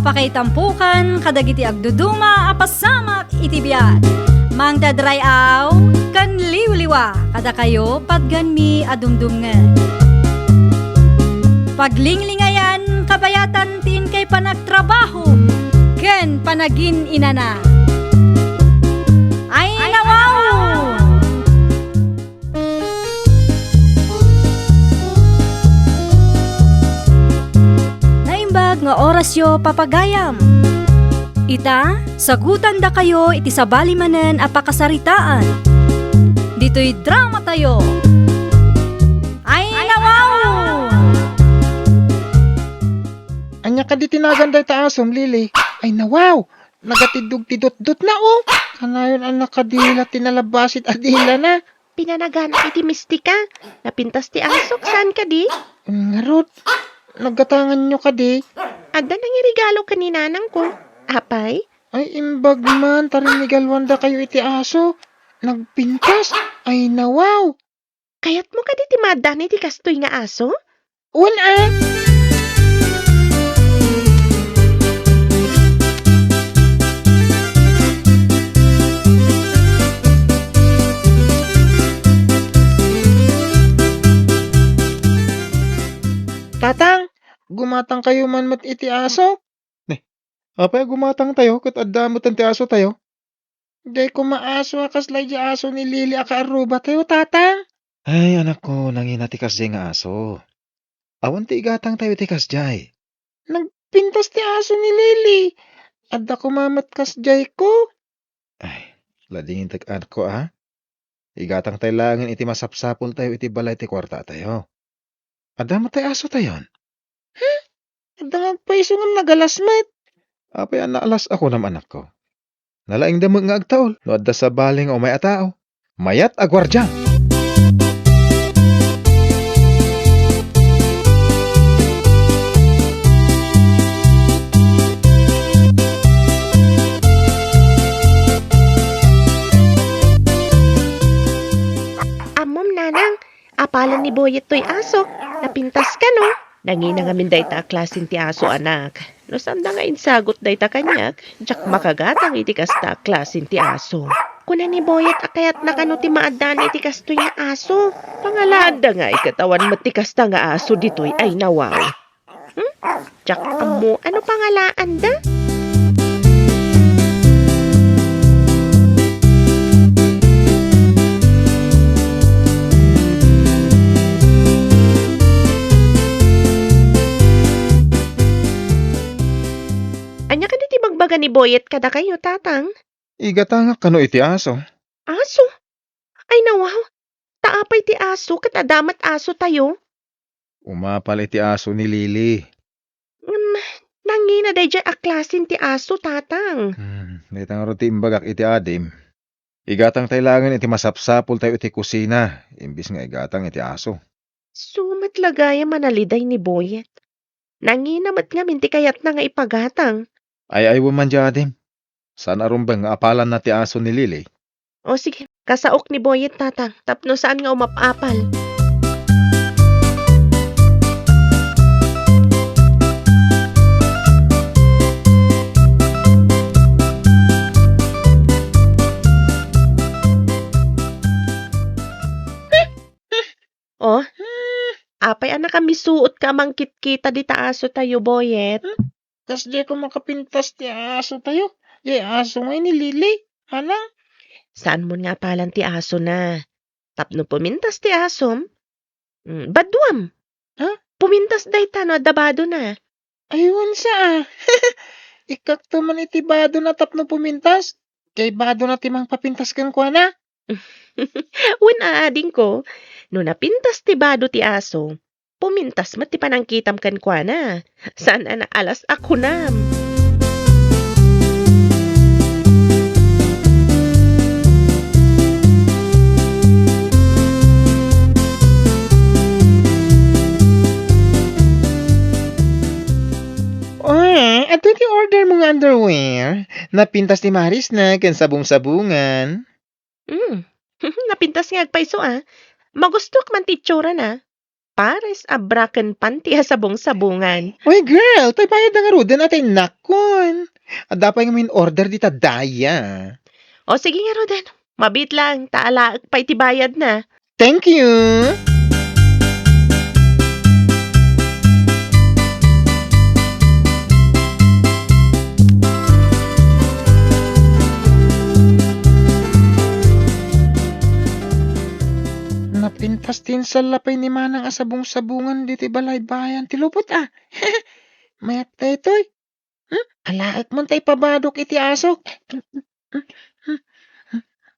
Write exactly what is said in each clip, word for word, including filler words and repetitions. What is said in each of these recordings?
Pakaitampokan kadagiti agduduma a pasamak iti biag. Mangted ray-aw ken liwliwa kadakayo patganmi a dumdumngeg. Paglinglingayan kabayatan ti inkay panagtrabaho ken panagin-inana. Ay, nawaw! Naimbag nga orasyo, papagayam. Ita, sagutandakayo iti sabali manen a pakasaritaan. Ditoy dramatayo. Ay, nawaw! Ania kadi ti nagan dayta asom, Lily? Ay, nawaw! Nagatiddog ti dutdotna, oh! Kanayon a nakadila ti nalabasit a dilana. Pinanaganak iti mistika. Napintas ti asok, saan kadi? Ngarud, naggatanganyo kadi? Adda nangiregalo ken ni nanangko. Apay? Ay, imbag man ta rinnigaluandakayo iti aso. Nagpintas? Ay, nawaw! Kayatmo kadi ti maaddaan iti kastoy nga aso? Wen a. Tatang, gumatangkayo man met iti aso? Ni, apay a gumatangtayo ket adda metten ti asotayo? Dayko maaso a kasla idiay aso ni Lily a kaarrubatayo, Tatang. Ay, anakko, nangina ti kasdiay nga aso. Awan ti igatangtayo iti kasdiay. Nagpintas ti aso ni Lily. Adda koma met kasdiayko. Ay, ladingintek, anakko, a. Igatangtay laengen iti masapsapultayo iti balay ti kuartatayo. Adda met tay asotayon? Hmm? Adda nga agpayso ngem nagalas met. Apay a naalas a kunam, anakko? Nalaingda met nga agtaul no adda sabali nga umay a tao. Mayat a guardian! Ammom, nanang, apalan ni Boyet toy aso. Napintas kano? Nangina ngamin dayta a klasen ti aso, anak. No saanda nga insagut dayta kaniak, diak makagatang iti kasta a klasen ti aso. Kuna ni Boyet a kayatna kano ti maaddaan iti kastoy nga aso. Pangalaanda nga ket awan met ti kasta nga aso ditoy, ay nawaw. Hmm? Diak ammo, ano pangalaanda? Ania kadi ti bagbaga ni Boyet kadakayo, Tatang? Igatangak kano iti aso. Aso? Ay, nawaw. Ta apay ti aso ket adda met asotayo? Umapal iti aso ni Lily. Ngem, nangina daydiay a klasen ti aso, Tatang. Hmm, dayta ngarud ti imbagak iti adim. Igatangtay laengen iti masapsapultayo iti kusina, imbes nga igatang iti aso. Sumat la gayam a naliday ni Boyet. Nangina met ngamin ti kayatna nga ipagatang. Ay-aywem man diay adim. Saan a rumbeng nga apalanna ti aso ni Lily. O sige, kasaok ni Boyet, Tatang, tapno saan nga umap-apal. O, apay a nakamisuotka a mangkitkita dita asotayo, Boyet? Hmm? Kasdiay koma makapintas ti asotayo. Diay aso ngay ni Lily, manang. Saanmon nga apalan ti asona. Tapno pumintas ti asom, mm, baduam. Ha? Pumintas dayta no adda badona. Ay, wen sa, a. Ikkakto man iti badona tapno pumintas. Diay badona ti mangpapintas kenkuana. Wen a, adingko, no napintas ti bado ti aso, pumintas met ti panangkitam kenkuana. Saan a naalas a kunam. Ah, adda ti order mo nga underwear. Napintas ti marisna ken sabong-sabongan. Hmm. Napintas nga agpayso, a. Magustuak man ti itsurana. pares a bra ken panty a sabong-sabongan. Uy, girl, tay bayad na ngaruden a tay nakon. Adda pay nga in-order dita daya. O, sige ngaruden. Mabiit lang, ta alaek pay ti bayad na. Thank you. Napintas ti insallapay ni Manang a sabong-sabongan ditoy balaybayan ti lupot, a. Mayat daytoy. Hmm? Alaek man tay pabadok iti asok.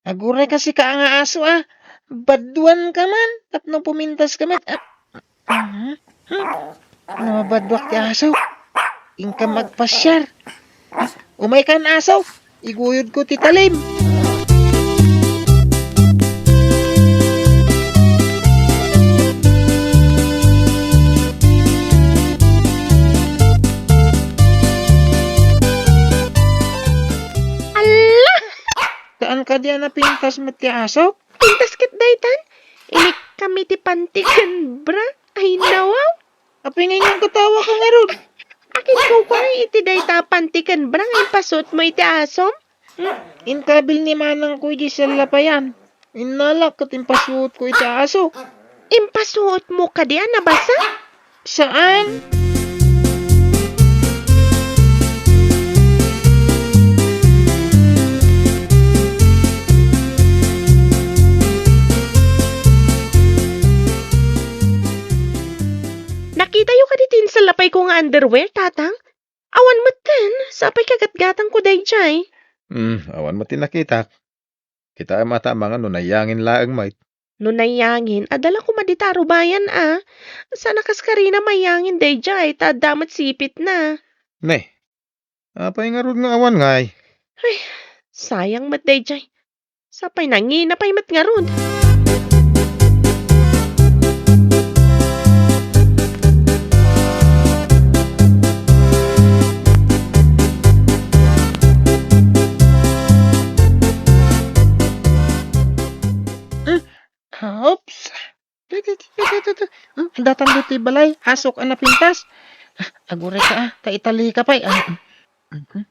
Aguray ka sika nga aso, a. Baduan ka man, tapno pumintas ka met, a. Mhm. Hmm. Ano, mabaduak ti asok? Inka magpasiar. Umay kan, aso. Iguyod ko ti talim. Alla! Saan kadi a napintas met ti asok? Pintas ket daytan. Inikkan mi ti panty ken bra. Ay, nawaw. Apay nga inka nagkatawa ka ngarud? Akin ko pay iti dayta panty ken bra nga impasuot mo iti asom? Hmm? Inkabil ni manang ko iti sallapayan. Innalak ket impasuot ko iti aso. Impasuot mo kadi a nabasa? Saan? Nakitayo kadi ti insallapay ko nga underwear, Tatang? Awan metten, sapay kagatgatangko daydiay. Hmm, awan met ti nakitak. Kitaem a ta amangan no nayangin laeng met. No nayangin, adda la koma dita arubayan, a. Saan a kas karina mayangin daydiay, ta adda met sipitna. Ne, apay ngarud nga awan ngay? Ay, sayang met daydiay. Sapay nangina pay met ngarud. Hmm, oops. Hmm, datang ditoy balay, asok a napintas. Aguray ka, a, ta itali ka pay. Ah, mhm.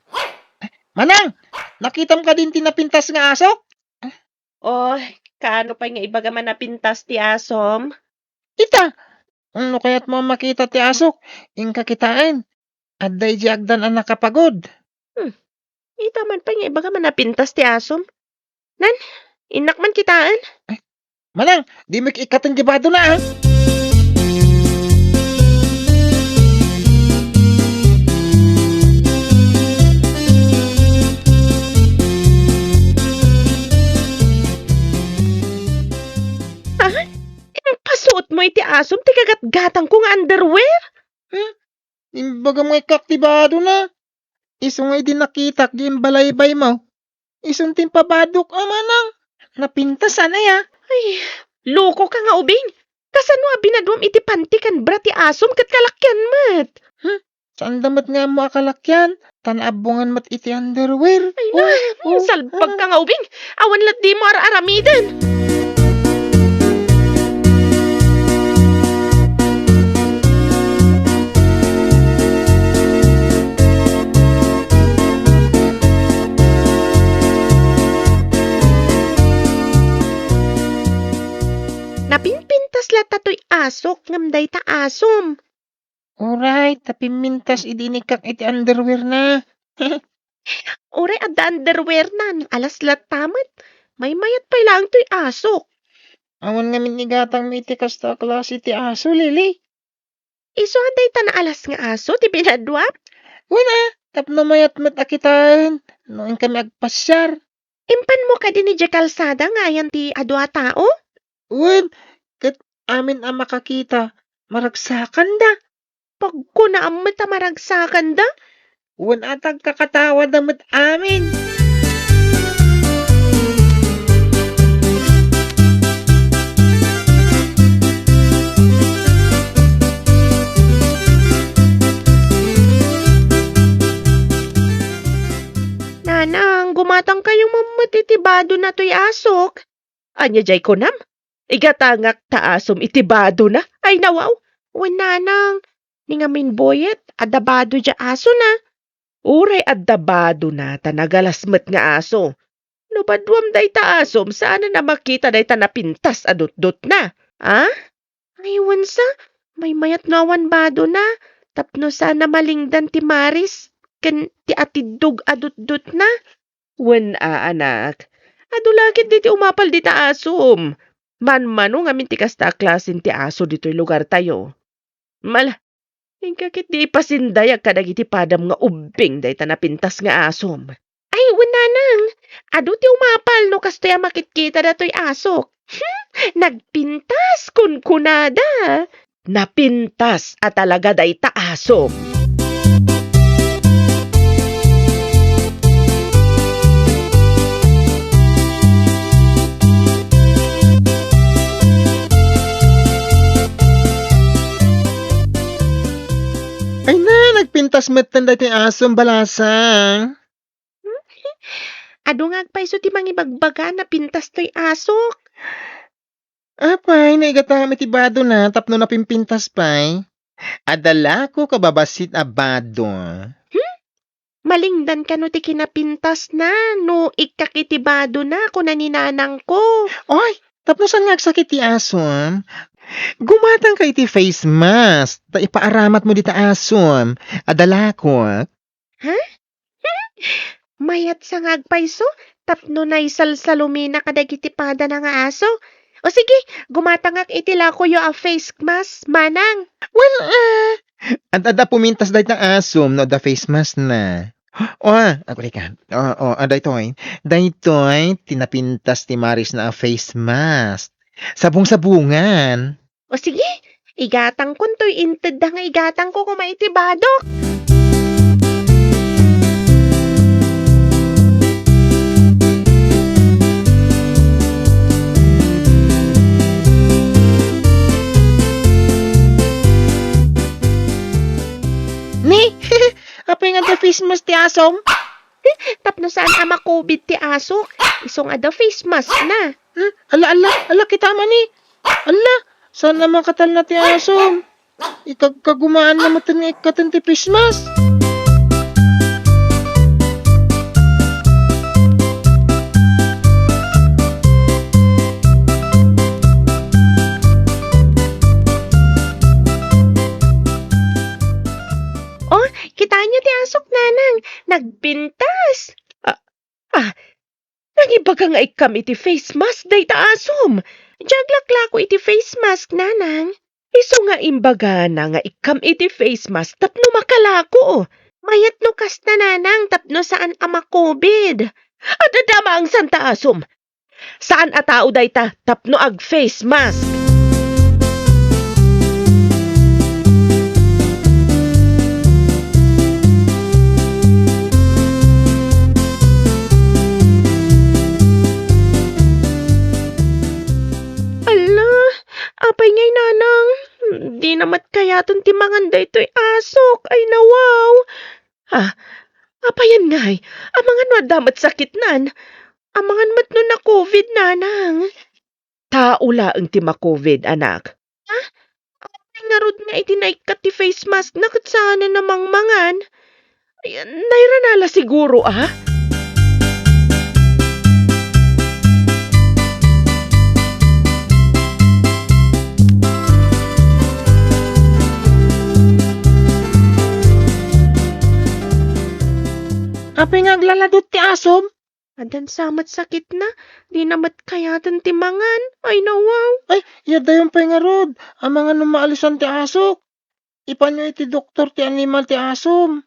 Manang, nakitam kadin ti napintas nga asok? Oy, kaano pay nga ibagam a napintas ti asom? Ita, no kayatmo a makita ti asok, inka kitaen. Adda idiay agdan a nakapagod. Hmm. Ita man pay nga ibagam a napintas ti asom. Nan, innak man kitaen. Ay, Manang, dimo ikkaten ti badona, a. Ah, impasuot mo iti asom ti kagatgatangko nga underwear? Hmm? Imbagam nga ikkak ti badona. Isu nga idi nakitak di imbalaybaymo, isun ti impabadok a manang. Napintasan aya. Ay, loko ka nga ubing. Kasano a binaduam iti panty ken bra ti asom ket kalakian met? Hmm? Saanda met nga ammo a kalakian, ta naabbongan met iti underwear. Ay, na, oh, oh, salbag ka nga ubing. Awan la dimo ar-aramiden. Napinpintas latta toy asok ngem dayta asom. Uray, ta pimmintas idi inikkak iti underwear na. Uray, adda underwear na, alas latta met. Maymayat pay laeng toy asok. Awan ngamin igatangmo iti kasta a klase ti aso, Lily. Isu a dayta naalas nga aso ti binaduam? Wen a, tapno mayat met a kitaen no inkami agpasiar. Impanmo kadi idiay kalsada nga ayan ti adu a tao? Wen, ket amin a makakita, maragsakanda. Pagkunaam met a maragsakanda? Wen a, ta agkakatawada met amin. Nanang, gumatangkayo man met iti badona toy asok. Ania diay kunam? Igatangak ta asom iti badona. Ay, nawaw. Wen, nanang, ni ngamin buyet, adda bado diay asona. Uray adda badona, ta nagalas met nga aso. No baduam dayta asom, saanen a makita dayta napintas a dutdotna. Ah? Ay, wen sa, maymayat no awan badona, tapno saan a malingdan ti maris ken ti atiddog a dutdotna. Wen a, anak, adu la ket dayta umapal dita asom. Manmano ngamin ti kasta a klasen ti aso ditoy lugartayo. Mala, inka ket di ipasindayag kadagiti padam nga ubbing dayta napintas nga asom. Ay, wen, nanang, adu ti umapal no kastoy a makitkita datoy asok. Hmm, nagpintas, kunkunada. Napintas a talaga dayta asom. Ay na, nagpintas metten daytoy asom, balasa. Adu nga agpayso ti mangibagbaga, napintas toy asok. Apay, naigatangam iti badona tapno napimpintas pay. Adda la ko kababassit a bado. Hmm? Malingdan kano ti kinapintasna no ikkak iti badona, kuna ni nanangko. Oy, tapno saan nga agsakit ti asom? Gumatangka iti face mask, ta ipaaramatmo dita asom. Adda la ko. Ha? Mayat sa nga agpayso tapno naisalsalumina kadagiti padana nga aso. O sige, gumatangak iti lakoyo a face mask, manang. Well, eh, ad-, adda pumintas dayta asom no adda face mask na. O, ah, aguli ka. O, o, ah, daytoy. Daytoy, ti napintas ti marisna a face mask. Sabong-sabongan. O sige, igatangko toy intedda nga igatangko koma iti badok. Ni, apay nga adda face mask ti asom? Tapno saan a ma-covid ti asok, isu nga adda face mask na. Hmm? Ala, ala, ala, kita man ni. Ala, saan a makatalna ti asom? Ikagkagumaan na metten nga ikkaten ti face mask. Oh, kitaenyo ti asok, nanang. Nagpintas. Ah, ah, nangibaga nga ikkam iti face mask dayta asom. Diak laklako iti face mask, nanang. Isu nga imbagana nga ikkam iti face mask tapno makalako. Mayat no kasta, nanang, tapno saan a ma-covid. Adda dama ang santa asom. Saan a tao dayta tapno ag-face mask. Ala, apay ngay, nanang? Di na met kayaten ti mangan daytoy asok. Ay, nawaw. Ah, apayen ngay? Amangan no adda met sakitnan. Amangan met no na-covid, nanang. Tao laeng ti ma-covid, anak. Ha? Apay ngarud nga iti naikkat ti face mask na ket saanen a mangmangan? Ay, nairana la siguro, ah? Apay nga aglaladot ti asom? Addan sa met sakitna, di na met kayaten ti mangan. Ay, nawaw. Ay, yadayon pay ngarud. Amangan no maalisan ti asok. Ipanyo iti doktor ti animal ti asom.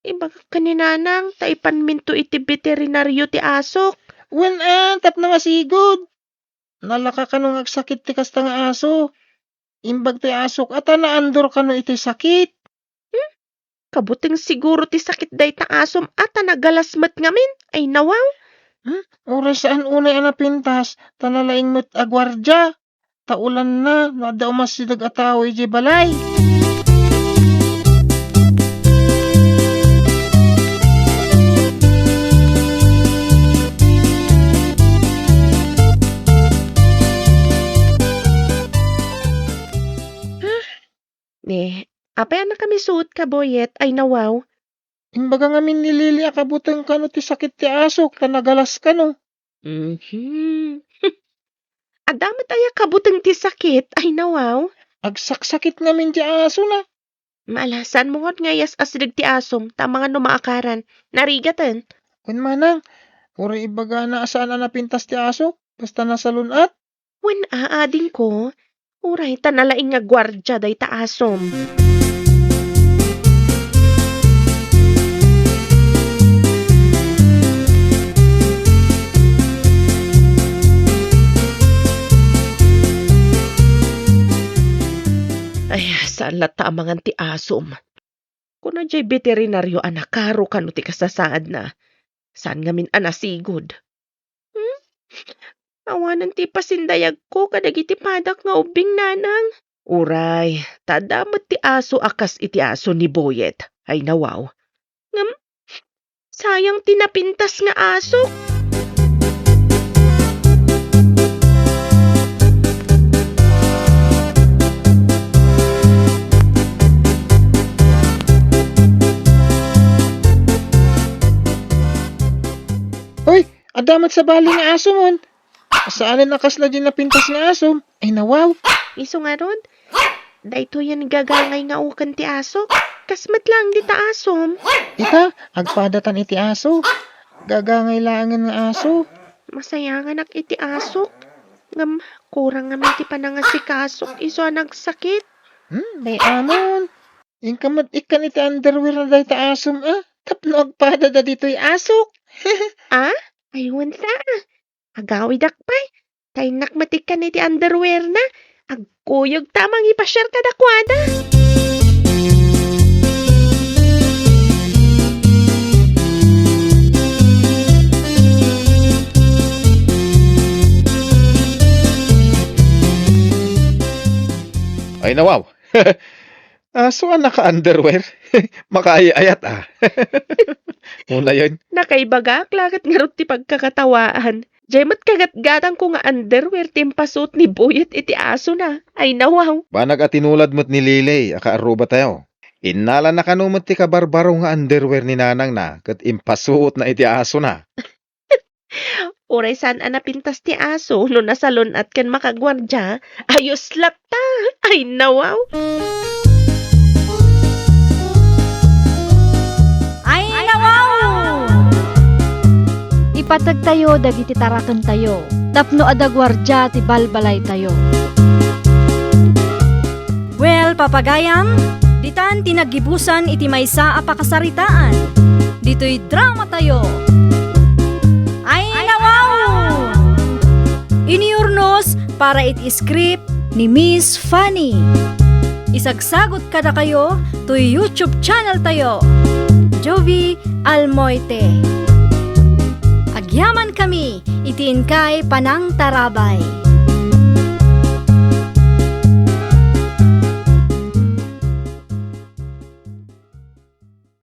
Ibagak ken ni nanang, ta ipanminto iti beterinario ti asok. Wen, ah, tapno masigud. Nalaka kano nga agsakit ti kasta nga aso. Imbag ti asok, a ta naandor kano iti sakit. Hmm? Kabuteng siguro ti sakit dayta asom a ta nagalas met ngamin. Ay, nawaw. Hmm? Uray saan unay a napintas, ta nalaing met a guardia. Ta ulanna no adda umasideg a tao idiay balay. Apay a nakamisuot ka, Boyet? Ay, nawaw. Imbaga ngamin ni Lily a kabuteng kano ti sakit ti asok, ta nagalas kano. Mhm. Adda met aya kabuteng ti sakit? Ay, nawaw. Agsaksakit ngamin ti asona. Maalasan mo ngarud nga iyas-asdeg ti asom, ta amangan no maakaran. Narigaten. Wen manang, uray ibagana a saan a napintas ti aso, basta nasalun-at. Wen a, adingko, uray ta nalaing nga guardia dayta asom. Ay, saan latta a mangan ti asom? Kuna jay beterinario a nakaro kano ti kasasaadna. Saan ngamin a nasigud? Hmm? Awanen ti ipasindayagko kadagiti padak nga ubbing, nanang. Uray, ta adda met ti aso a kas iti aso ni Boyet. Ay, nawaw. Ngem, sayang ti napintas nga asok. Uy, adda met sabali nga asomon. Saanen a kasla diay napintas nga asom. Ay, nawaw. Isu ngarud, daytoyen gagangay nga uken ti asok. Kas met laeng dita asom. Ita, agpadatan iti aso. Gagangay laengen nga aso. Masayanganak iti asok. Ngem, kurang ngamin ti panangasikasok isu a nagsakit. Hmm, dayta amon. Inka met ikkan iti underwear na dayta asom, a? Tapno agpadada ditoy asok. A? Ay, wen ta. Agawidak pay. Ta innak met ikkan iti underwear na. Agkuyog ta mangipasiar kadakuada. Ay, nawaw. Aso a naka-underwear? Makaay-ayat, a. Unayen. Nakaibagak la ket ngarud ti pagkakatawaan. Jay met kagatgatangko nga underwear ti impasuot ni Boyet iti asona. Ay, nawaw. Banag a tinulad met ni Lily a kaarrubatayo. Innalana kano met ti kabarbaro nga underwear ni nanangna ket impasuotna iti asona. Uray saan a napintas ti aso no nasalun-at ken makaguardia, ayos latta. Ay, nawaw. Ay, nawaw! Ipategtayo dagiti tarakentayo tapno adda guardia ti balbalaytayo. Well, papagayam, ditan ti naggibusan iti maysa a pakasaritaan. Ditoy dramatayo. Ay, nawaw! Iniurnos para iti script ni Miss Fanny. Isagsagut kadakayo toy YouTube channel tayo, Jovie Almoite. Agyaman kami iti inkay panangtarabay.